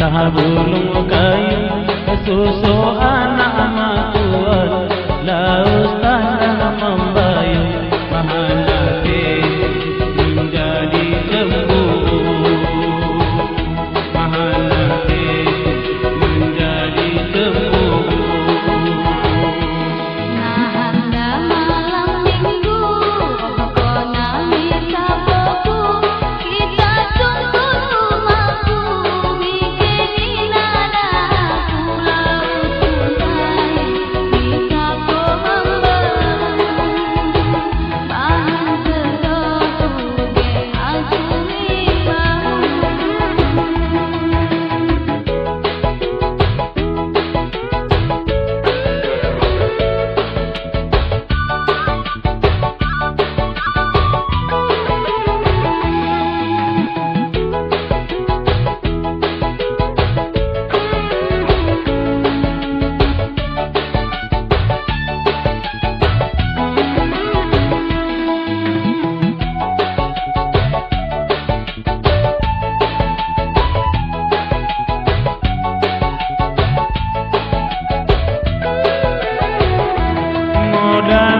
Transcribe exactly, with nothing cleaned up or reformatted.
Tabulong kayu, susu anak matuan, laus tanah membayu, mahana menjadi cemburu, mahana menjadi cemburu. Nah, hana malam minggu, pokok na mita poku, kita tunggu rumahku, bikin inana pulau sungai, kita ko membeli bahan sedoku, aku lima. Mudah